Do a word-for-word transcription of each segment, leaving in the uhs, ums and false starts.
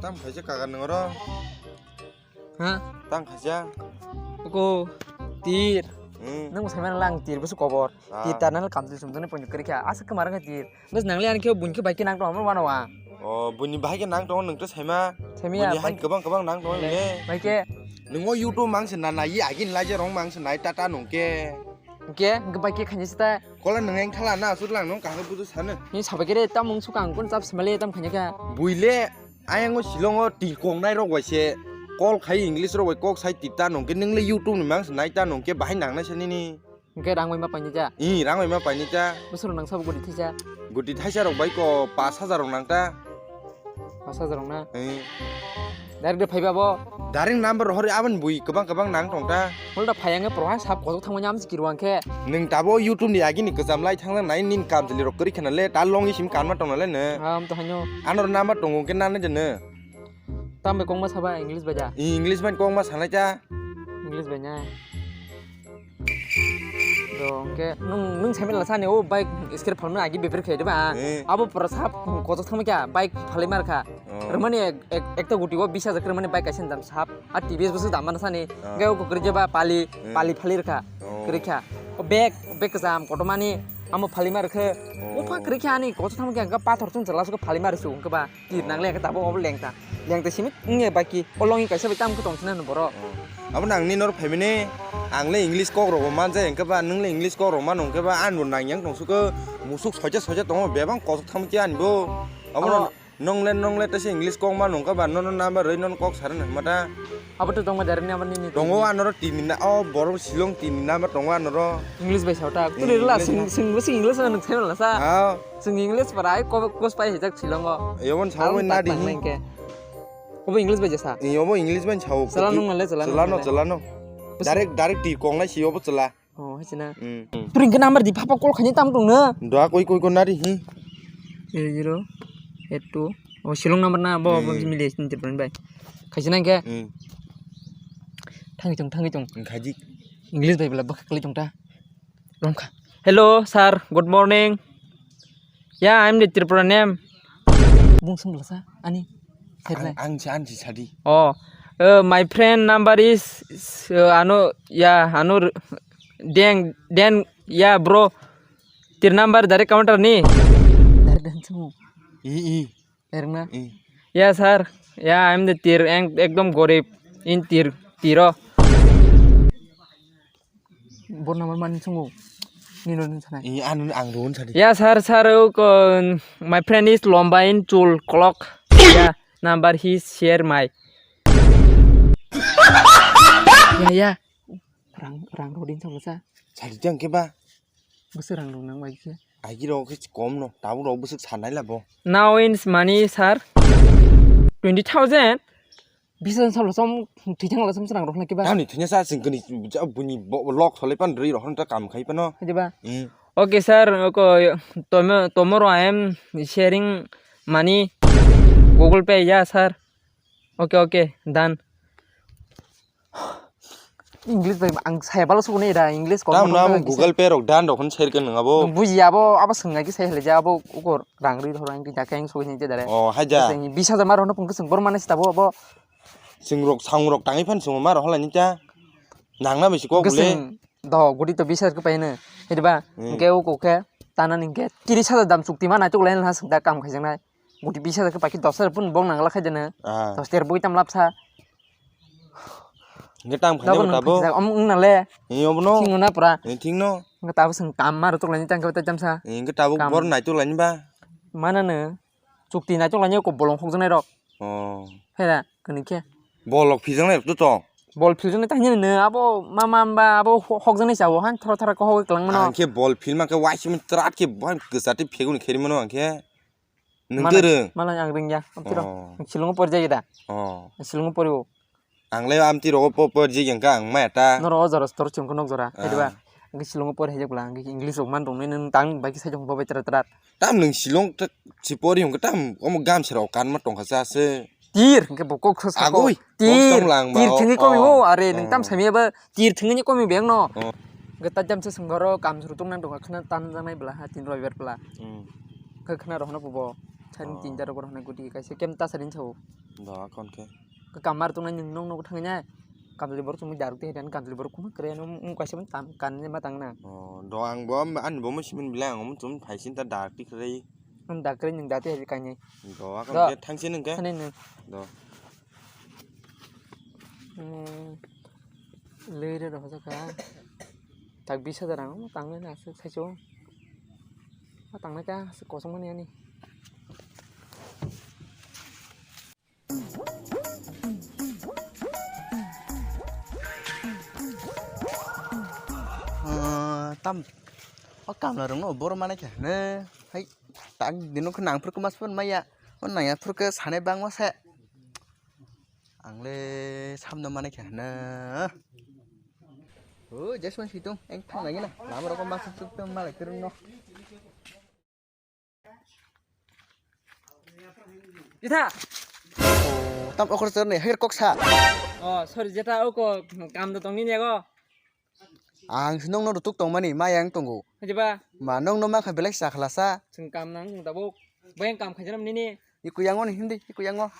Tam khaisa kaga nang oro. Ha? Tam khaisa. Ko tir. Hmm. Nang sai man lang tir busu kobor. Ah. Tir ta nang kam tu sum tu ne pon kri kha. Asa ke marang tir. Bas nang le an ke bun ke bai ke nang tong mo wano wa. Oh, buni bai ke nang tong nang to sai ma. Sai ma ya, buni han bai ke. Kebang kebang nang tong le. Bai ke. Nung o YouTube mang se na na yi agin lai je rong mang se nai ta ta nung ke. Ke, ke bai ke khanya sita. Kola nung eng thala na asur lang nung kahar budu sana. Ni sabai kere tam mung sukang kun chap semale tam khanya ka. Buile, ayang o Shillong o tir kong nai rok bai se. Call khai English rok bai kok sai tir ta nung ke nung le YouTube ni mang se nai ta nung ke bahai nang nai sani ni. Ke rang bai ma paini ja. I, rang bai ma paini ja. Busur nang sabo gudi thisa. Gudi thaisa rok bai ko pas hajar rok nang ta. Pas hajar rok na. Eh. Direct de phaiba bo. Direct number hori aboni bui kebang kebang nang tong ta. Hol da phayang e proha sap kotok thangmani am sikirwang khe. Nung tabo YouTube ni agini kejam lai thang nai nin kam jili rok kri khana le ta long isim kanma tong le ne. Am to hanyo. Anor number tongo ke nang ne jene. Tam bai kongma saba English bai ja. English bai kongma sanai ta. English bai nya. Do, hwnkhe nwng, nwng sai mela sani o bike scrap phalmani agi bebere khe diba? Eh. Abo pura sap kochok thangma kya bike phalwi mar kha. Oh. Rwmani ek, ek, ekta guti o bis hajar khe rwmani bike kaisa dam sap. A T V S bwswk dam mana sani. Oh. Hwnkhe o kwrwi jeba pali, eh, pali phalwi rwkha. Oh. Kwrwi kha. O bag, bag kwcham kotormani amo phalwi mar khe. Oh. O pha kwrwi kha ani kochok thangma kya hwnkhe pathor chwng chwla suk phalwi mar su hwnkhe ba. Tir nang le khe tabuk obo lengta. Lengta simi wngya baki. O longni kaisa bai tamo khe tong sinai no borok. Oh. Abo nang ni nor phaimani ang le English kok rok bo man jai hwnkhe ba nwng le English kok rok mano hwnkhe ba ang bo nang yang tong suko musuk soja soja tongo bebang kosok thamo khe ani bo. Abo no nong le nong le tese English kok mano hwnkhe ba nono number rwi nono kok sar na hwmata. Abo to tongma jari ni abo nini. Tongo anoro tin ni na o borok Shillong tin ni number tongo anoro. English bai sa ta. Turi rwla English sing na. Sing bo sing English na nwng sai mala sa. Ha. Chwng English para ai ko kos pai hijak Shillong o. Yobon sa bai nadi. Obo English bai jasa. Yobo English bai sao. Chala nung nale chala nung nale. Chala no. Direct direct ti kong nai si obo chala. Oh, hai china. Hmm. Turi ke number di papa call khani tam tong na. Dua koi koi ko nari hi. Zero zero eight two. Oh, Shillong number na bo bo mili sin tirpan bai. Khai china ke. Hmm. Thangi tong thangi tong. Khaji. English bai bela bak kali tong ta. Rongkha. Hello, sir. Good morning. Yeah, I'm the Tripura name. Bung sung lasa, ani. Ang, ang si, ang si sadi. Oh, uh, my friend number is, uh, ano, yeah, ano, r-, deng, deng, yeah, bro. Tir number dari counter ni. Dari dan semua. I, i. Erna. Eh. Ya, sir. Ya, I'm the tir, ek-, ekdom gorib. In tir, tiro. Bor number mani sungo. Nino din sana. Eh, anu ang ron sadi. Ya, sir, sir, o ko, my friend is lomba in chul clock. Ya, number he share my. Ya, ya. Rang, rang rodin sama sa. Sadi jang ke ba? Bwswk rang rok nang bai khe? Agi rok khe kom no, tabuk rok bwswk sanai labo. Now in money, sir. Twenty thousand? Bis hajar salo som, thwi thang la som rang rok na kiba? Tamni thwina sa sing kani, ja buni bo-, lok solai pan rwi rok ta kam khai pano. Hadi ba? Hmm. Okay, sir. Okay, tomo-, tomorrow I am sharing money. Google Pay, yeah, sir. Okay, okay, done. English bai ang saya balo sukuni da English kok. Tam na Google Pay rok dan rok hwn share khe nang abo. Buji abo abo swngnai ki sai hale ja abo uko rang ri thoro ang ja khe ang sugini je dare. Oh, haja. Bis hajar mar hono pung sung bor mane sitabo abo. Sing rok sang rok tangi phan sung mar hola ni ta. Nang na bisi kok bole. Do gudi to bis hajar khe paino. Hidi ba. Hmm. Hingke uko khe tana ningke tris hajar dam chukti ma naituk lai na sung da kam khaijaknai. Gudi bis hajar khe paikhe dos hajar pun bong nangla khai jana. Ah. Dos ter boi tam lapsa. Hingke tang phai nabo tabo. Om wng nale. Ni obo no. Thing na pura. Ni thing no. Hingke tabo sung kam ma rotok lai tang khe ta jamsa. Hingke tabo bor naituk lai ba. Mana no. Chukti naituk lai ko bolong hokjaknai rok. Oh. Hera kani khe. Bolok phijak nai rok to. Bol phijak nai tang ne abo ma ma ba abo hokjaknai sa bo han thora thora ko hok klang mano. Ang khe bol phil ma khe waising trat khe bang kwchati pheguni kheri mano ang khe. Nwng malai, twrwng. Malai ang ringya, amtwrwng. Oh. Ang Shillong-o pori jaya da. Oh. Ang Shillong-o pori o. Ang le amtwi rogo po, po jik ang ka ang maya ta. Noro o jora store chum ko nok jora, ah, hai diba? Ang Shillong-o pori hai jak bwla, ang English rok man rok nai nang tang bai khe sai jong bo bai tra tra. Tam nwng Shillong ta si pori hwnkhe tam omo gamsa rok kanma tongkha cha se. Tir hwnkhe bo kok sa sa ko. Agoi, tir, kok tong lang ba, tir o, thwngwi komi o, o, are nwng tam, oh, samya ba tir thwngwi komi beng no. Oh. Hwnkhe ta jam se swngbo ro kam suru tong nang tongkha khna tan jang nai bwla ha tin roibar bwla. Hmm. Khe khna rohno bo bo. Saini tin jar rogo rohno gudi kaisa kem ta sarin sao. Do akon khe. Kamar tongnai nwng nong nogo thangwi nai. Kamchwlwi borok chumui daruk tei hai dan kamchwlwi borok kuma kwrwi ano mung kaisa mung tam kan ma tang na. Oh, do ang bo ani bo musi min belai ang muchung phaisin ta daruk tei kwrwi. Nwng daruk kwrwi nwng da tei hai kainai. Do akon khe thangsin nwng khe. Thani nwng. Do. Hmm, lei re rok hojakha. Tak bis hajar ang tangwi na aswk saichung. Ma tangnai ta aswk kosong mani ani. Ah, tam o kamla rokno boro manai kha hwnwi hai tak dino khe nang phuru khe mas phuru maya o nang ya phuru khe sanai bangma se. Ang le samno mani khe hwna. O jesman situng eng thang lagi na. Lama rokok masuk suk tong malai kerung no. Itha. O tam okor sor ne her kok sa. Oh, sorry, jeta oko kam do tong nini ago. Ang se nongno rutuk tongmani, ma yang tongo. Hajiba. Ma nongno mankha belai chakhlasa. Chwng kam nang chwng tabuk. Bayang kam khaijana nini. Iku yango ni hindi, iku yango.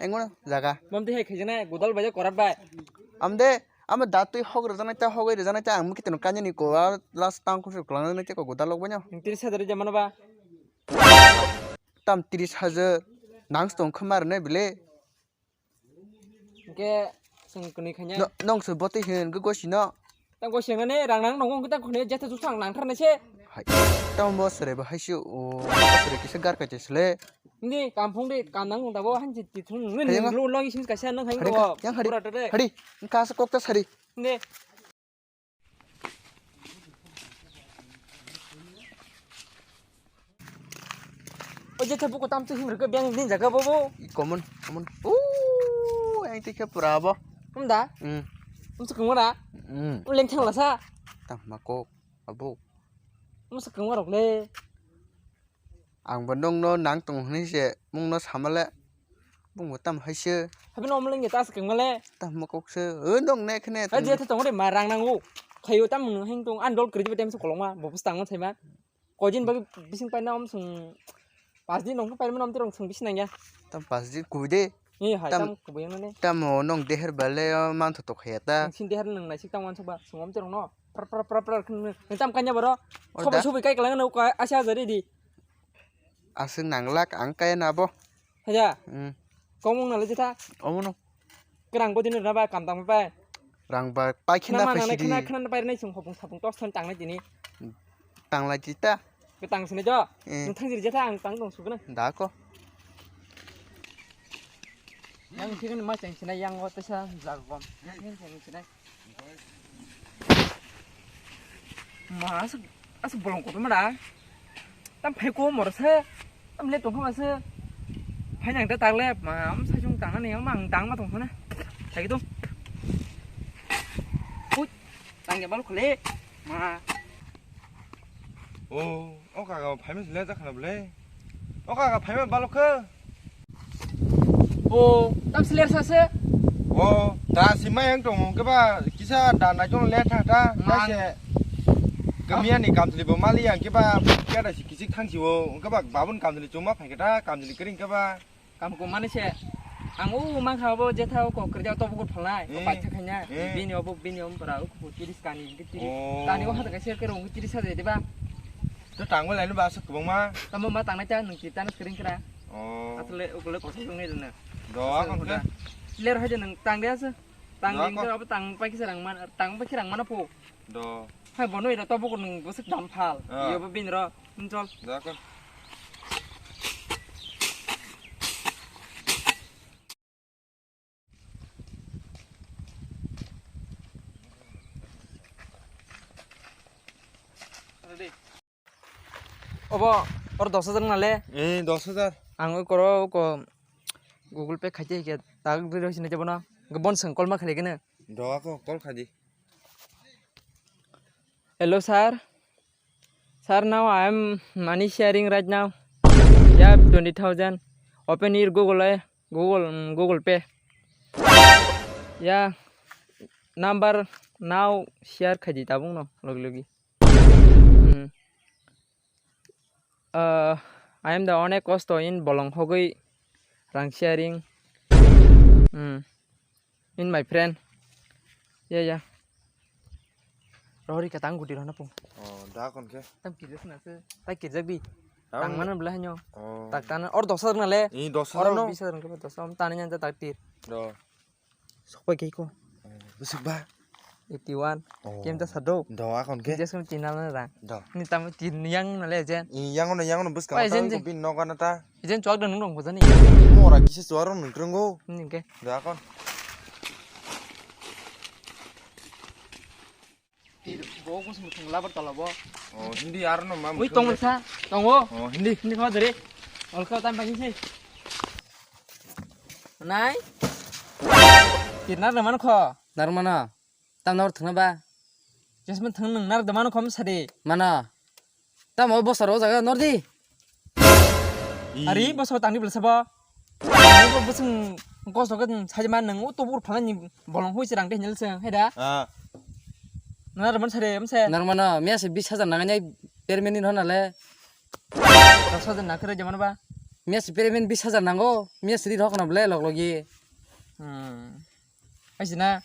Engo jaga. Bom twi hai khaijana, gudal bai korat bai. Amde, ama datwi hok rwjaknai ta, hogwi rwjaknai ta, ang mukitino kanya ni ko, a last tang kusuk kwlangjaknai ta ko gudal lok banyo. Tris hajar rwjak mano ba? Tam tris hajar nang stong khama rwnai bile. Hingke chwng kwnwi khaina. No, nong se botwi hwn hwnkhe gosino. Tang gosino ne rang nang nongo hwnkhe tang khone jetha jukha ang nangthar nai se. Hai. Tamo bo sere bo hai se o sere kisa gar kaisa sele. Ni kam phung de kam nang nong tabo hanji ti thung nung ni. Hai, yang. Lo lo isin kaisa nang hai. Hari ko. Yang hari. Pura tete. Hari. Engka sa kok ta sari. Ni. O jetha buku tam twi himrwkhe beng din jaga bobo. I common, common. Ooh, yang tikhe pura abo. Umda? Hmm. Umsa kungmara? Hmm. Uleng thang lasa? Tang makok, abo. Umsa kungmarok le. Ang bo nongno nang tong hwnwi se mungno samale bungbo tam hai se. Habi no omleng ge tas kengmale. Tam mo kok se. O nong ne khne. Ha je tong de ma rang nango. Khayo tam mung heng tong an dol kri be tem se koloma bo bus tang sai ma. Kojin bagi bising paina om sung. Pas din nong paina om tirong sung bising nang ya. Tam pas din ku de. Ni hai tam ku yang ne. Tam mo nong deher bale man tho to khaya ta. Sin deher nang nai sik tam wan soba sung om tirong no. Pra pra pra pra khn tam kanya boro. Soba sobi kai klang no ka asa jari di. Aswk nanglak ang kaya na bo. Haja. Hmm. Komung nalo jeta. Omono. Kerang bo dino na ba kam tang pai. Rang ba pai khina pai sidi. Khna khna pai nai sung hopung sapung tos thon tang nai dini. Tang lai jeta. Ke tang sini jo. Eh. Nung thang jiri jeta ang tang dong sugna. Da ko. Yang sini ma chang sini yang o tesa jago. Yang sini chang sini. Ma, aswk, aswk bolong kotorma da. Tam phai ko mor se. Tam le tongkha ma se. Phai nang ta tak le, ma, am sa jung tang ani, ma, ang tang ma tong na. Thagi tong. Ui, tang ya bal khole. Ma. O, o kaga phai ma se le jakha na bole. O kaga phai ma bal khe. O, tam siler sa se. O, ta si mai ang tong ke ba kisa da na jong le tha ta. Mang. Ta se. Kamiya ni kamchwlwi bo mali ang ke ba kya da si kisik thang si o. Ke ba babun kamchwlwi chuma phai ke ta kamchwlwi kering ke ba. Kam ko mani se. Ang u mang kha bo je tha ko kri ja to bu ko phalnai. Ko Eh. Pai tha khanya. Eh. Bini obo bini om pra u ko tiris kani ke tiris. Oh. Tani o hata ka se ke rong tiris sa de ba. To tang bo lai no ba sa kubang ma. Tamo ma tang na cha nung ki tan kering kra. Oh. Asle ukule kosa jong ni dena. Do akon ke. Ler haje nang tang dia se. Tang ding ko abo tang pa kisa rang man, tang pa kisa rang mana po. Do. Hai bono ira to bokor nung bosik dam phal. Ah. Iyo bo bin ro. Nchol. Do akon. Obo, or dos hajar nale? Eh, dos hajar. Ang oi koro ko Google Pay khaite ke tag dui roi sine jabo na. Bon sang call ma khale kene. Do ako call khadi. Hello sir. Sir, now I am money sharing right now. Yeah, twenty thousand. Open your Google, eh, Google, mm, Google Pay. Yeah, number now share khaidi tabung no logi logi. Hmm. Uh, I am the onek kosto in bolong hogwi rang sharing. Hmm. In my friend. Ya, ya. Rohori ka tang gudi rohna pung. Oh, da kon ke? Tam kirjak na se. Ta kirjak di. Tang mana bela hanyo. Oh. Tak tana or dos hajar na le. Ini dos hajar no. Bis hajar ke dos hajar tani nyan tak tir. Do. Sok pai ke ko. Besik ba. Eighty one. Oh. Kem ta sado. Do akon ke? Jes kem tina na da. Do. Ni tam tin yang na le jen. I yang no yang no bus ka. Pai jen ko bin no kana ta. Jen chuak da nung rong bojani. Mora kisa chuak rong nung krungo. Ni ke. Do akon. Bo bus mutung labar tala bo. Oh, hindi aro no mam. Ui tong sa. Tongo. Oh, hindi. Hindi kho dere. Olka tam bagi se. Nai. Kirnar na man kho. Narmana. Tam nor thangna ba. Jasmine thang nang nar da man khom sade. Mana. Tam o bosor o jaga nor di. Ari bosor tangni belsa ba. Bo bosong kos doke saje man nang o tobur phalani bolong hui serang de hinel se hai da. Ah. Nar man sade am se. Narmana miya se bis hajar nangani permanent hona le. Dos hajar na kere jaman ba. Miya se permanent bis hajar nango. Miya se di rok na ble log logi. Hmm. Aisina.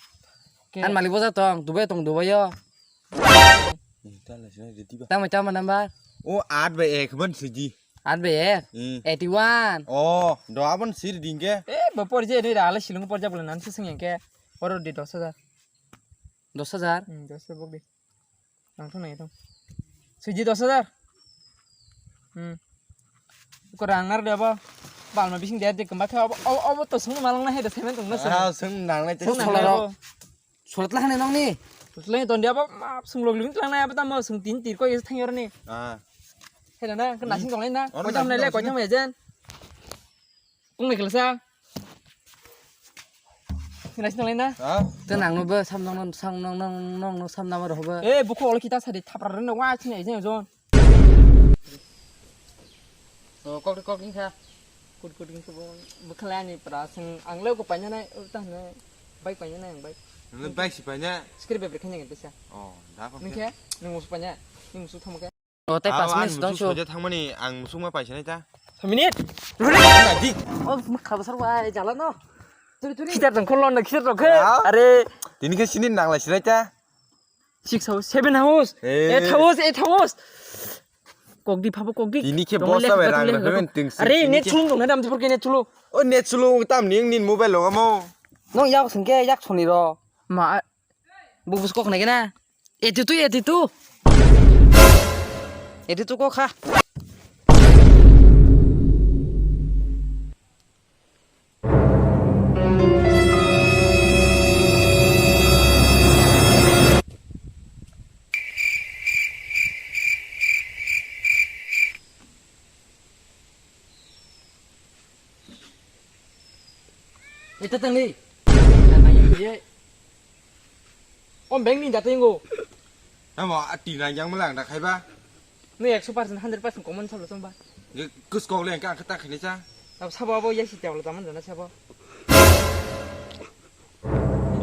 Ke- An malik boja tong, Dubai tong, Dubai yo. Tamo tamo number? O aat bai ek ban sidi. Aat bai ek? Hmm. Eighty one. Oh, do abon sir dingke. Eh, bapor je ni rala silung por jabla nan sising ke. Oro di dos hajar. Dos hajar? Hmm, dos hajar bok di. Nang thung nai thung. Suji dos hajar. Hmm. Ko rang nar de bo. Balma bising de de kemba khe obo, obo, obo to sung malang na he de semen tong na sung. Ah, sung nang nai te. Sung nang nai bo. Surat la hane nong ni. Surat la ton de bo ma sung log ling lang na bo tam sung tin tir ko ye thang yor ni. Ah. He na na, ke nasing tong lai na. Ko tam nai le ko tam ye jen. Kung ni kelsa. Sini sini lain na. Ha? Teng nang no bo sam nang nang sam nang nang nang nang sam nang roh bo. Eh, buku oleh kita sadi thapra reno wa sini aja jon. Oh, kok kok ni kha. Kut kut ni kha bo. Bukhala ni pra sing ang le ko panya nai, urta nai. Bai panya nai ang bai. Nang bai si panya. Skri be brekhe nang bisa. Oh, da ko. Ni khe, ni musu panya. Ni musu thamo khe. O, tei pas minute dong su. Soja thangmani ang musukma paisa nai ta. Sa minute. Di. O, makha basar wa jala no. Turi turi. Kitar dong kolon na kitar dong khe. Are. Tini khe sini nang lai sinai ta. Six house, seven house, eight house, eight house. Kok di phabo kok di. Tini khe boss sabai rang na phaben ting. Are net chulung dong na dam tipor ke net chulung. O net chulung tam ning nin mobile lo mo. Nong yak sung ke yak soni ro. Ma. Buk bus kok nai kena. Eti tu, eti tu. Eti tu kok kha. Ito tang ni. Om bank ni jateng go. Amo ati na yang malang da khaiba. Ni ekso percent, hundred percent common sabo chong ba. Kus kok le ang ka ta khini cha. Tab sabo abo yasi table taman jana sabo.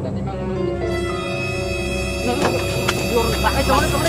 Tani mang mang. Yor, bahai tong tong.